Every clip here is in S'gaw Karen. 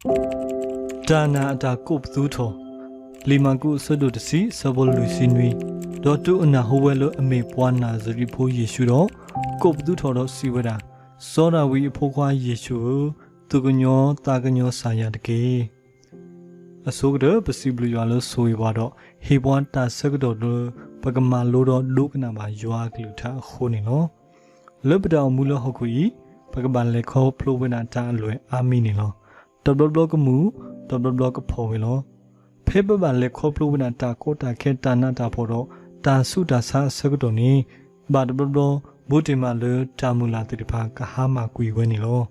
တၢ်နာ်အတၢ်ကိးပသူထီၣ်. လံာ်မၢ်ကူးအဆၢဒိၣ်တဆံ အဆၢဖိလွံၢ်ဆံနွံ, ဒီးတုၤအနၢ်ဟူဝဲလၢအမ့ၢ်ပှၤနၤစရ့းဖိယ့ၣ်ၡူးဒီး, ကိးပသူထီၣ်ဒီးစံးဝဲဒၣ်, စီၤဒၤဝံးအဖိခွါယ့ၣ်ၡူးဧၢ, သူၣ်ကညီၤသးကညီၤစၢ်ယၤတက့ၢ်. အဆိကတၢၢ် ပစံးဘျုးယွၤလၢဆိၣ်ဂ့ၤပှၤဒီး ဟ့ၣ်ပှၤတၢ်ဆၢကတီၢ်လၢ ပကမၤလိဒီးဒိကနၣ်ဘၣ်ယွၤအကလုၢ်ကထါအဃိန့ၣ်လီၤ. လၢပတၢ်အိၣ်မူလၢဟီၣ်ခိၣ်အံၤ, ပကဘၣ်လဲၤခီဖျိဝဲဒၣ်တၢ်အလွဲၢ်အါမံၤန့ၣ်လီၤ. တဘျီဘျီကမုာ်, တဘျီဘျီကဖှီၣ်ဝဲလီၤ. ဖဲပဘၣ်လဲၤခီဖျိဝဲဒၣ်တၢ်ကီတၢ်ခဲတၢ်နးတၢ်ဖှီၣ်ဒီး တၢ်ဆူးတၢ်ဆါအဆၢကတီၢ်န့ၣ်, ဘၣ်တဘျီဘျီ ဘူးတ့ၢ်မးလၢတၢ်မုၢ်လၢ်သ့ၣ်တဖၣ်ကဟါမၢ်ကွံာ်ဝဲန့ၣ်လီၤ.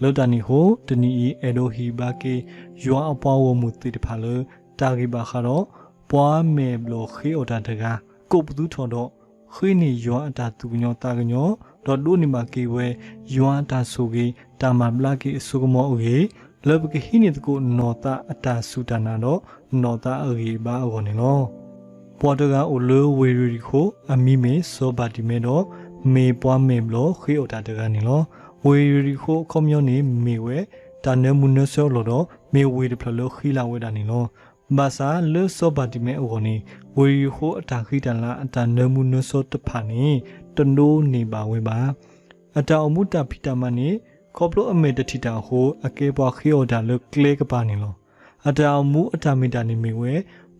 လၢတၢ်န့ၣ်အဃိ, တနံၤအံၤအဲၣ်ဒိးဟ့ၣ်ဘါက့ၤ ယွၤအပှၤဂီၢ်မုၢ်သ့ၣ်တဖၣ်လၢ တၢ်ဂ့ၢ်ဘၣ်ဃးဒီး ပှၤမဲာ်ဘျီၣ်ဃ့အီၣ်တၢ်တဂၤ ကိးပသူထီၣ်ဒီး ဃ့န့ၢ်ယွၤအတၢ်သူၣ်ကညီၤသးကညီၤ, ဒီးဒိးန့ၢ်ဘၣ်က့ၤဝဲ ယွၤအတၢ်ဆိၣ်ဂ့ၤ တၢ်မၤဘျါက့ၤအစိကမီၤအဂ့ၢ်, လၢပကဟံးန့ၢ်သကိးနီၢ်သးအတၢ်စူၢ်တၢ်နာ်ဒီး နီၢ်သးအဂံၢ်အဘါအဂီၢ်န့ၣ်လီၤ. ပှၤတဂၤအိၣ်လၢဝ့ၢ်ယရံၤခိၣ်, အမံၤမ့ၢ်စီၤဘၤတံၤမဲဒီး မ့ၢ်ပှၤမဲာ်ဘျီၣ်ဃ့အီၣ်တၢ်တဂၤန့ၣ်လီၤ. ဝ့ၢ်ယရံၤခိၣ်အခီပညီန့ၣ် မ့ၢ်ဝဲ တၢ်နၢမူနၢဆၢအလီၢ်ဒီး မ့ၢ်ဝ့ၢ်တဖျၢၣ်လၢဃံလၤဝဲဒၣ်န့ၣ်လီၤ. ဘၣ်ဆၣ်လၢစီၤဘၤတံၤမဲအဂီၢ်န့ၣ်, ဝ့ၢ်ယရံၤခိၣ်အတၢ်ဃံတၢ်လၤအတၢ်နၢမူနၢဆၢတဖၣ်န့ၣ် တဒိးန့ၢ်ဘၣ်ဝဲဘၣ်. အတၢ်အိၣ်မူတၢ်ဖံးတၢ်မၤန့ၣ် ခီဖျိအမဲာ်တထံၣ်တၢ်အဃိ အကဲပှၤဃ့အီၣ်တၢ်လၢကျဲကပၤန့ၣ်လီၤ. အတၢ်အိၣ်မူအတၢ်မ့ၢ်တၢ်န့ၣ်မ့ၢ်ဝဲ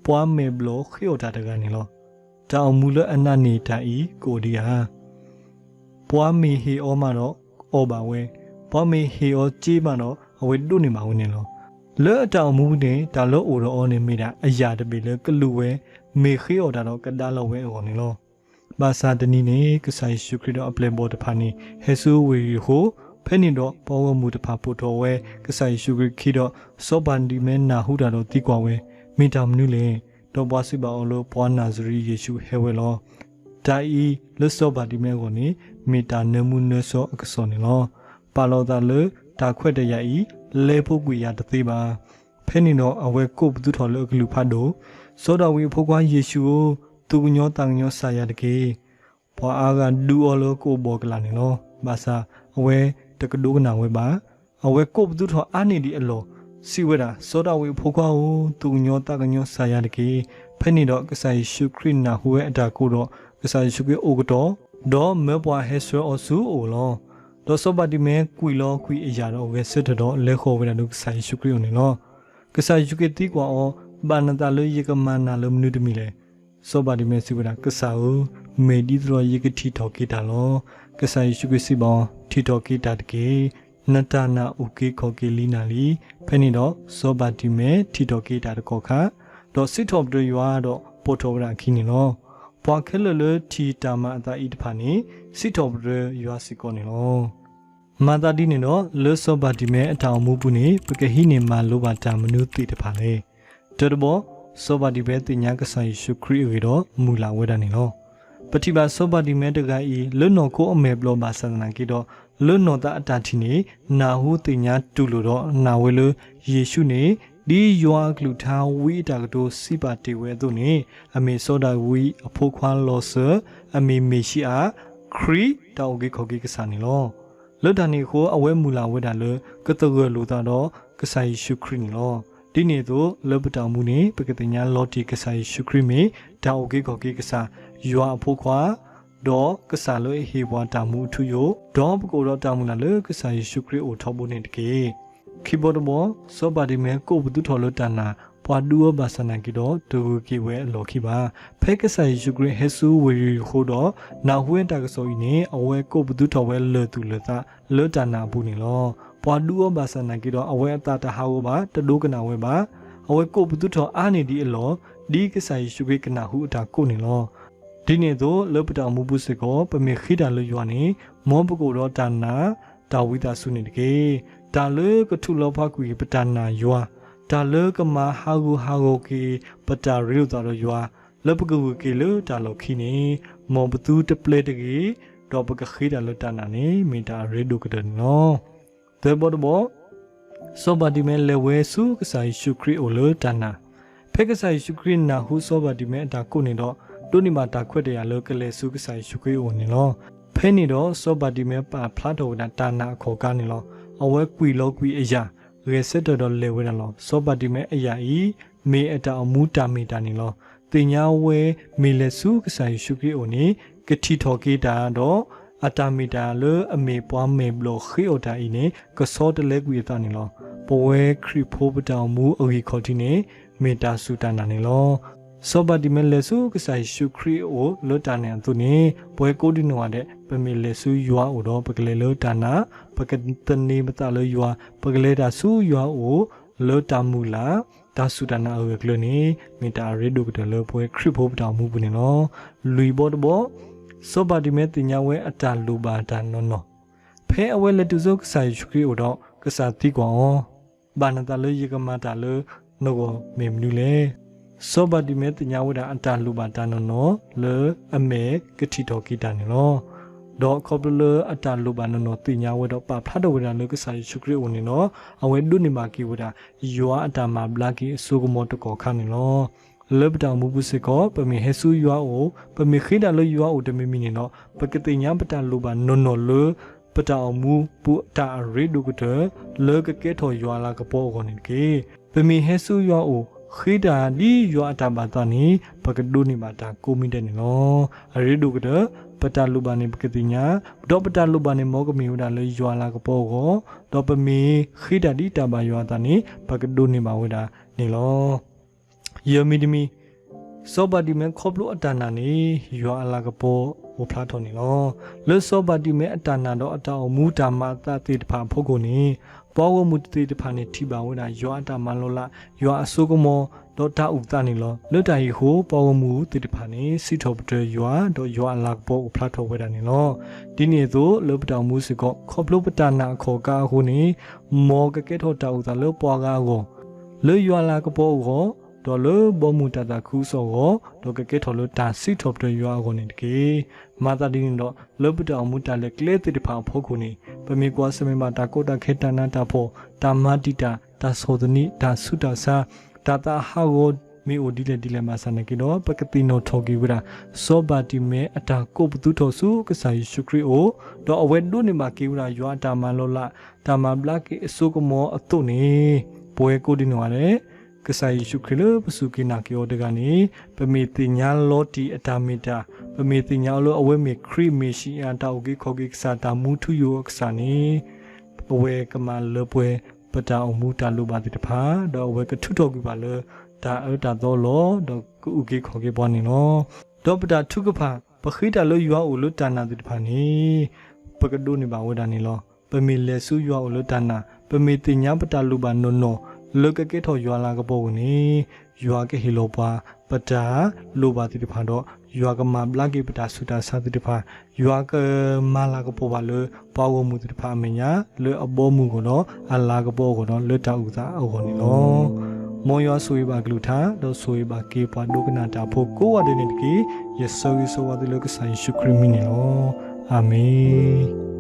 ပှၤမဲာ်ဘျီၣ်ဃ့အီၣ်တၢ်တဂၤန့ၣ်လီၤ. တၢ်အိၣ်မူလၢအနးန့ၢ်တၢ်အံၤ ကအိၣ်ဒံးဧါ. ပှၤမ့ၢ်ဟ့ၣ်အီၤမးဒီး အီၣ်ဘၣ်ဝဲ, ပှၤမ့ၢ်ဟ့ၣ်အီၤစ့မးဒီး အဝဲဒိးန့ၢ်ဘၣ်ဝဲန့ၣ်လီၤ. လၢအတၢ်အိၣ်မူပူၤန့ၣ် တၢ်လၢအိၣ်ဒီးအီၤန့ၣ်မ့ၢ်ဒၣ်အယၣ်တဘ့ၣ်လၢကလူးဝဲ, မ့ၢ်ဃ့အီၣ်တၢ်ဒီးကဒါလီၤဝဲအဂီၢ်န့ၣ်လီၤ. ဘၣ်ဆၣ်တနံၤန့ၣ် ကစၢ်ယ့ၣ်ၡူးခရံာ်ဒီးအပျဲၢ်အဘီၣ်တဖၣ်န့ၣ် ဟဲဆူဝ့ၢ်ယရံၤခိၣ်, ဖဲန့ၣ်ဒီးပှၤဂီၢ်မုၢ်တဖၣ်ပိာ်ထီၣ်ဝဲ ကစၢ်ယ့ၣ်ၡူးခရံာ်အခံဒီး စီၤဘၤတံၤမဲနၢ်ဟူတၢ်ဒီးသံကွၢ်ဝဲ, မ့ၢ်တၢ်မနုၤလဲၣ်. ဒီးပှၤစံးဘၣ်အီၤလၢ ပှၤနၤစရ့းယ့ၣ်ၡူးဟဲဝဲလီၤ. တၢ်အံၤလၢစီၤဘၤတံၤမဲအဂီၢ်န့ၣ် မ့ၢ်တၢ်နၢမူနၢဆၢအကစီၣ်န့ၣ်လီၤ. ပာ်လီၤသးလၢတၢ်ခွဲးတၢ်ယာ်အံၤ လဲၤဖိကွံာ်ယၤတသ့ဘၣ်. ဖဲန့ၣ်ဒီးအဝဲကိးပသူထီၣ်လၢအကလုၢ်ဖးဒိၣ်, စီၤဒၤဝံးအဖိခွါယ့ၣ်ၡူးဧၢ, သူၣ်ကညီၤသးကညီၤစၢ်ယၤတက့ၢ်. ပှၤအါဂၤဒုးအီၤလၢကအိၣ်ဘှီၣ်ကလာ်န့ၣ်လီၤ. ဘၣ်ဆၣ်အဝဲတကဒိကနၣ်ဝဲဘၣ်. အဝဲကိးပသူထီၣ်အါန့ၢ်ဒံးအလီၢ်, စံးဝဲဒၣ်, စီၤဒၤဝံးအဖိခွါဧၢ, သူၣ်ကညီၤသးကညီၤစၢ်ယၤတက့ၢ်. ဖဲန့ၣ်ဒီးကစၢ်ယ့ၣ်ၡူးခရံာ်နၢ်ဟူဝဲအတၢ်ကိးဒီး ကစၢ်ယ့ၣ်ၡူးခရံာ်အိၣ်ကတီၢ်, ဒီးမၢပှၤဟဲဆှၢအီၤဆူအအိၣ်လီၤ. ဒီးစီၤဘၤတံၤမဲကွံာ်လီၤကွံာ်အယၣ်ဒီးဂဲၤဆၢထၢၣ်ဒီးလဲၤဃီၤဝဲဒၣ်ဒီးကစၢ်ယ့ၣ်ၡူးခရံာ်အအိၣ်န့ၣ်လီၤ. ကစၢ်ယ့ၣ်ၡူးခရံာ်သံကွၢ်အီၤ, ဘၣ်နသးလၢယကမၤနၤလၢမနုၤတမံၤလဲၣ်. စီၤဘၤတံၤမဲစံးဝဲဒၣ်, ကစၢ်ဧၢ, မ့ၢ်ဒ်သိးဒီးယကထံၣ်ထီၣ်က့ၤတၢ်လီၤ. ကစၢ်ယ့ၣ်ၡူးခရံာ်စံးဘၣ်အီၤ, ထံၣ်ထီၣ်က့ၤတၢ်တက့ၢ်. နတၢ်နာ်အိၣ်က့ၤခီၣ်က့ၤလံနၤလံ. ဖဲန့ၣ်ဒီးစီၤဘၤတံၤမဲထံၣ်ထီၣ်က့ၤတၢ်တကီၢ်ခါ, ဒီးစံးထီၣ်ပတြၢၤယွၤဒီးပိာ်ထီၣ်ဝဲဒၣ်အခံန့ၣ်လီၤ. ပှၤခဲလၢာ်လၢထံၣ်တၢ်မၤအသးအံၤတဖၣ်န့ၣ် စံးထီၣ်ပတြၢၤယွၤစ့ၢ်ကီးန့ၣ်လီၤ. မၤသးဒ်န့ၣ်ဒီး လၢစီၤဘၤတံၤမဲအတၢ်အိၣ်မူပူၤန့ၣ် ပကဟံးန့ၢ်မၤလိဘၣ်တၢ်မနုၤသ့ၣ်တဖၣ်လဲၣ်. တၢတဘီ, စီၤဘၤတံၤမဲသ့ၣ်ညါကစၢ်ယ့ၣ်ၡူးခရံာ်အဂ့ၢ်ဒီးမုၢ်လၢ်ဝဲဒၣ်န့ၣ်လီၤ. ပထံၣ်ဘၣ်စီၤဘၤတံၤမဲတဂၤအံၤ လၢနီၢ်ခိအမဲာ်ဘျီၣ်ဘၣ်ဆၣ်သနာ်က့ဒီး လၢနီၢ်သးအတၢ်ထံၣ်န့ၣ် နၢ်ဟူသ့ၣ်ညါတူၢ်လိာ်ဒီးနာ်ဝဲလၢ ယ့ၣ်ၡူးန့ၣ် ဒ်ယွၤအကလုၢ်ကထါဝံအတၢ်ကတိၤစံးပာ်တ့ၢ်ဝဲအသိးန့ၣ် အမ့ၢ်စီၤဒၤဝံးအဖိခွါလီၤစၢၤ, အမ့ၢ်မ့ၣ်ၡံအၤ, ခရံာ်, တၢ်အုၣ်က့ၤခီၣ်က့ၤကစၢ်န့ၣ်လီၤ. လၢတၢ်န့ၣ်အဃိ အဝဲမုၢ်လၢ်ဝဲဒၣ်လၢ ကသဂၢၢ်လိာ်သးဒီးကစၢ်ယ့ၣ်ၡူးခရံာ်န့ၣ်လီၤ. ဒ်န့ၣ်အသိး လၢပတၢ်အိၣ်မူန့ၣ် ပကသ့ၣ်ညါလီၤတံၢ်ကစၢ်ယ့ၣ်ၡူးခရံာ်မ့ၢ်တၢ်အုၣ်က့ၤခီၣ်က့ၤကစၢ်, ယွၤအဖိခွါ ဒီးကစၢ်လၢအဟ့ၣ်ပှၤတၢ်မူအထူအယိာ်, ဒီးပကအိၣ်ဒီးတၢ်မုၢ်လၢ်လၢကစၢ်ယ့ၣ်ၡူးခရံာ်အအိၣ်ထီဘိန့ၣ်တက့ၢ်. ခံဘီတဘီ, စီၤဘၤတံၤမဲကိးပသူထီၣ်လၢတၢ်နာ်, ပှၤဒုးအီၤဘၣ်ဆၣ်သနာ်က့ဒီး တဂုၤက့ၤဝဲအလီၢ်ခံဘၣ်. ဖဲကစၢ်ယ့ၣ်ၡူးခရံာ်ဟဲဆူဝ့ၢ်ယရံၤဃိၤဒီး နၢ်ဟူဝဲတၢ်ကစီၣ်အံၤန့ၣ် အဝဲကိးပသူထီၣ်ဝဲလၢာ်သူၣ်လၢာ်သးလၢတၢ်နာ်အပူၤန့ၣ်လီၤ. ပှၤဒုးအီၤဘၣ်ဆၣ်သနာ်က့ဒီး အဝဲအသးတဟးဂီၤဘၣ်, တဒိကနၣ်ဝဲဘၣ်. အဝဲကိးပသူထီၣ်အါန့ၢ်ဒံးအလီၢ်, ဒ်ကစၢ်ယ့ၣ်ၡူးခရံာ်ကနၢ်ဟူအတၢ်ကိးန့ၣ်လီၤ. ဒ်န့ၣ်အသိး လၢပတၢ်အိၣ်မူပူၤစ့ၢ်ကီး ပမ့ၢ်ဃ့တၢ်လၢယွၤန့ၣ် မ်ပကအိၣ်ဒီးတၢ်နာ် တၢ်ဝံသးစူၤန့ၣ်တက့ၢ်. တၢ်လၢကထူးလီၤပှၤကွံာ်ပတၢ်နာ်ယွၤ, တၢ်လၢကမၤဟးဂူာ်ဟးဂီၤက့ၤ ပတၢ်ရ့လိာ်သးဒီးယွၤ, လၢပကဂုၤက့ၤလၢတၢ်လီၢ်ခံန့ၣ် မ်ပသုတပျဲတဂ့ၤ, ဒီးပကဃ့တၢ်လၢတၢ်နာ်န့ၣ် မ့ၢ်တၢ်အရ့ဒိၣ်ကတၢၢ်န့ၣ်လီၤ. သၢဘီတဘီ, စီၤဘၤတံၤမဲလဲၤဝဲဆူကစၢ်ယ့ၣ်ၡူးခရံာ်အအိၣ်လၢတၢ်နာ်. ဖဲကစၢ်ယ့ၣ်ၡူးခရံာ်နၢ်ဟူစီၤဘၤတံၤမဲအတၢ်ကိးန့ၣ်ဒီး ဒိးန့ၢ်ဘၣ်တၢ်ခွဲးတၢ်ယာ်လၢကလဲၤဆူကစၢ်ယ့ၣ်ၡူးခရံာ်အအိၣ်န့ၣ်လီၤ. ဖဲန့ၣ်ဒီးစီၤဘၤတံၤမဲပာ်ဖျါထီၣ်ဝဲဒၣ်တၢ်နာ်အခီၣ်ကါန့ၣ်လီၤ. အဝဲကွံာ်လီၤကွံာ်အယၣ်, ဂဲၤဆၢထၢၣ်ဒီးလဲၤဝဲဒၣ်လီၤ. စီၤဘၤတံၤမဲအယၣ်အံၤ မ့ၢ်အတၢ်အိၣ်မူတၢ်မ့ၢ်တၢ်န့ၣ်လီၤ. သ့ၣ်ညါဝဲ မ့ၢ်လဲၤဆူကစၢ်ယ့ၣ်ၡူးခရံာ်အအိၣ်န့ၣ် ကထံၣ်ထီၣ်က့ၤတၢ်ဒီး အတၢ်မ့ၢ်တၢ်လၢအမ့ၢ်ပှၤမဲာ်ဘျီၣ်ဃ့အီၤတၢ်အံၤန့ၣ် ကဆီတလဲကွံာ်အသးန့ၣ်လီၤ. ပဝဲခရံာ်ဖိပတၢ်အိၣ်မူအဂံၢ်ခီၣ်ထံးန့ၣ် မ့ၢ်တၢ်စူၢ်တၢ်နာ်န့ၣ်လီၤ. စီၤဘၤတံၤမဲလဲၤဆူကစၢ်ယ့ၣ်ၡူးခရံာ်အအိၣ်လၢတၢ်န့ၣ်အသိးန့ၣ် ပဝဲကိးဒံနီၢ်ဂၤဒဲး ပမ့ၢ်လဲၤဆူယွၤအအိၣ်ဒီး ပကလဲၤလၢတၢ်နာ်, ပကသန့ၤပသးလၢယွၤ, ပကလဲၤတၢ်ဆူယွၤအအိၣ် လၢတၢ်မုၢ်လၢ်, တၢ်စူၢ်တၢ်နာ်အဂၢၢ်အကျၢၤန့ၣ် မ့ၢ်တၢ်အရ့ဒိၣ်ကတၢၢ်လၢပဝဲခရံာ်ဖိပတၢ်အိၣ်မူပူၤန့ၣ်လီၤ. လွံၢ်ဘီတဘီ, စီၤဘၤတံၤမဲသ့ၣ်ညါဝဲအတၢ်လိၣ်ဘၣ်တၢ်နီၢ်နီၢ် ဖဲအဝဲလဲၤတုၤဆူကစၢ်ယ့ၣ်ၡူးခရံာ်အအိၣ်ဒီး ကစၢ်သံကွၢ်အီၤ, ဘၣ်နသးလၢယကမၤတၢ်လၢနဂီၢ်မ့ၢ်မနုၤလဲၣ်. စီၤဘၤတံၤမဲသ့ၣ်ညါဝဲဒၣ်အတၢ်လိၣ်ဘၣ်တၢ်နီၢ်နီၢ်လၢအမဲာ်ကထံၣ်ထီၣ်က့ၤတၢ်န့ၣ်လီၤ. ဒီးခီဖျိလၢအတၢ်လိၣ်ဘၣ်နီၢ်နီၢ်သ့ၣ်ညါဝဲဒီးပာ်ဖျါထီၣ်ဝဲဒၣ်လၢကစၢ်ယ့ၣ်ၡူးခရံာ်အအိၣ်န့ၣ်ဒီး အဝဲဒိးန့ၢ်ဘၣ်က့ၤဝဲဒၣ် ယွၤအတၢ်မၤဘျါက့ၤအစိကမီၤတကီၢ်ခါန့ၣ်လီၤ. လၢပတၢ်အိၣ်မူပူၤစ့ၢ်ကီး ပမ့ၢ်ဟဲဆူယွၤအအိၣ်, ပမ့ၢ်ဃ့တၢ်လၢယွၤအအိၣ်တမံၤမံၤန့ၣ်ဒီး ပကသ့ၣ်ညါပတၢ်လိၣ်ဘၣ်နီၢ်နီၢ်လၢ ပတၢ်အိၣ်မူပူၤအတၢ်အရ့ဒိၣ်ကတၢၢ် လၢကကဲထီၣ်ယွၤအလၤကပီၤအဂီၢ်န့ၣ်တက့ၢ်. ပမ့ၢ်ဟဲဆူယွၤအအိၣ် ဃ့တၢ်ဒ်ယွၤအတၢ်ဘၣ်သးန့ၣ် ပကဒိးန့ၢ်ဘၣ်တၢ်ကိးမံၤဒဲးန့ၣ်လီၤ. အရ့ဒိၣ်ကတၢၢ် ပတၢ်လိၣ်ဘၣ်န့ၣ်ပကသ့ၣ်ညါ, ဒီးပတၢ်လိၣ်ဘၣ်န့ၣ် မ်ကမ့ၢ်ဝဲဒၣ်လၢယွၤအလၤကပီၤအဂီၢ်, ဒီးပမ့ၢ်ဃ့တၢ်ဒ်တၢ်ဘၣ်ယွၤအသးန့ၣ် ပကဒိးန့ၢ်ဘၣ်ဝဲဒၣ်န့ၣ်လီၤ. ယမံၤတမံၤ, စီၤဘၤတံၤမဲခီဖျိအတၢ်နာ်န့ၣ် ယွၤအလၤကပီၤအိၣ်ဖျါထီၣ်န့ၣ်လီၤ. လၢစီၤဘၤတံၤမဲအတၢ်နာ်ဒီးအတၢ်အိၣ်မူတၢ်မၤအသးသ့ၣ်တဖၣ်အဖီခိၣ်န့ၣ် ပှၤဂီၢ်မုၢ်သ့ၣ်တဖၣ်န့ၣ်ထံၣ်ဘၣ်ဝဲဒၣ် ယွၤအတၢ်မၤလီၤလး, ယွၤအစိကမီၤ, ဒီးတၢ်အုၣ်သးန့ၣ်လီၤ. လၢတၢ်အံၤအဃိ ပှၤဂီၢ်မုၢ်သ့ၣ်တဖၣ်န့ၣ် စံးထီၣ်ပတြၢၤယွၤ, ဒီးယွၤအလၤကပီၤအိၣ်ဖျါထီၣ်ဝဲဒၣ်န့ၣ်လီၤ. ဒ်န့ၣ်အသိး လၢပတၢ်အိၣ်မူစ့ၢ်ကီး ခီဖျိပတၢ်နာ်အခီၣ်ကါအဃိန့ၣ် မ်ကကဲထီၣ်တၢ်အုၣ်သးလၢပှၤဂၤအဂီၢ်, လၢယွၤအလၤကပီၤအဂီၢ်, ဒီးလၢဘီမုၢ်တၢ်သးခုကစီၣ်အဂီၢ်, ဒီးကကဲထီၣ်လၢတၢ်စံးထီၣ်ပတြၢၤယွၤအဂီၢ်န့ၣ်တက့ၢ်. မၤသးဒ်န့ၣ်ဒီး လၢပတၢ်အိၣ်မူတၢ်လဲၤကျဲသ့ၣ်တဖၣ်အဖီခိၣ်န့ၣ် ပမ့ၢ်ကွၢ်ဆၢၣ်မဲာ်ဘၣ်တၢ်ကီတၢ်ခဲ တၢ်နးတၢ်ဖှီၣ်, တၢ်မၤတံာ်တာ်, တၢ်ဆီၣ်သနံး, တၢ်ဆူးတၢ်ဆါ, တၢ်သးဟးဂီၤမ့ၢ်အိၣ်ဒ်လဲၣ်ဒ်လဲၣ်ဘၣ်ဆၣ်နာ်က့ဒီး ပကသ့ၣ်နီၣ်ထီၣ်က့ၤဝဲဒၣ် စီၤဘၤတံၤမဲအတၢ်ကိးပသူထီၣ်ဆူကစၢ်ယ့ၣ်ၡူးခရံာ်အအိၣ်, ဒီးအဝဲဒိးန့ၢ်ဘၣ်က့ၤဝဲဒၣ် ယွၤအတၢ်မၤလီၤလး, တၢ်မၤဘျါက့ၤအစိကမီၤအသိးန့ၣ် ပဝဲကိးဒံနီၢ်ဂၤဒဲး ကစၢ်ယ့ၣ်ၡူးခရံာ်လၢပစူၢ်က့ၤနာ်က့ၤအီၤတဂၤန့ၣ် ပမ့ၢ်သ့ၣ်ညါလီၤတံၢ်အတၢ်မ့ၢ်တၢ်, ပမ့ၢ်သ့ၣ်ညါအီၤလၢအဝဲမ့ၢ်ခရံာ်မ့ၣ်ၡံအၤ တၢ်အုၣ်က့ၤခီၣ်က့ၤကစၢ် တၢ်မူထူယိာ်အကစၢ်န့ၣ် အဝဲကမၤလၢပှဲၤပတၢ်အိၣ်မူတၢ်လိၣ်ဘၣ်သ့ၣ်တဖၣ်, ဒီးအဝဲကထုးထီၣ်ကွံာ်ဘၣ်လၢ တၢ်အၢတၢ်သီလီၤ, ဒီးကအုၣ်က့ၤခီၣ်က့ၤပှၤန့ၣ်လီၤ. ဒီးပတၢ်ထုကဖၣ် ပဃ့တၢ်လၢယွၤအအိၣ်လၢတၢ်နာ်သ့ၣ်တဖၣ်န့ၣ် ပကဒိးန့ၢ်ဘၣ်ဝဲဒၣ်န့ၣ်လီၤ. ပမ့ၢ်လဲၤဆူယွၤအအိၣ်လၢတၢ်နာ်, ပမ့ၢ်သ့ၣ်ညါပတၢ်လိၣ်ဘၣ်နီၢ်နီၢ် လၢကကဲထီၣ်ယွၤအလၤကပီၤအဂီၢ်န့ၣ် ယွၤကဟ့ၣ်လီၤပှၤ ပတၢ်လိၣ်ဘၣ်သ့ၣ်တဖၣ်ဒီး ယွၤကမၤဘျါက့ၤပတၢ်ဆူးတၢ်ဆါသ့ၣ်တဖၣ်, ယွၤကမၤလၤကပီၤဘၣ်လၢ ပှၤဂီၢ်မုၢ်သ့ၣ်တဖၣ်အမဲာ်ညါ လၢအဘီအမုၢ်အဂီၢ်ဒီး အလၤကပီၤအဂီၢ်ဒီး လၢတၢ်အုၣ်သးအဂီၢ်န့ၣ်လီၤ. မ်ယွၤဆိၣ်ဂ့ၤဘၣ်ကလုၢ်ကထါ ဒီးဆိၣ်ဂ့ၤဘၣ်က့ၤပှၤဒိကနၣ်တၢ်ဖိကိးဂၤဒဲးန့ၣ်တက့ၢ်. ယဆၢဂ့ၤဆၢဝါသုလၢကစၢ်ယ့ၣ်ၡူးခရံာ်မံၤန့ၣ်လီၤ. အၤမ့ၣ်.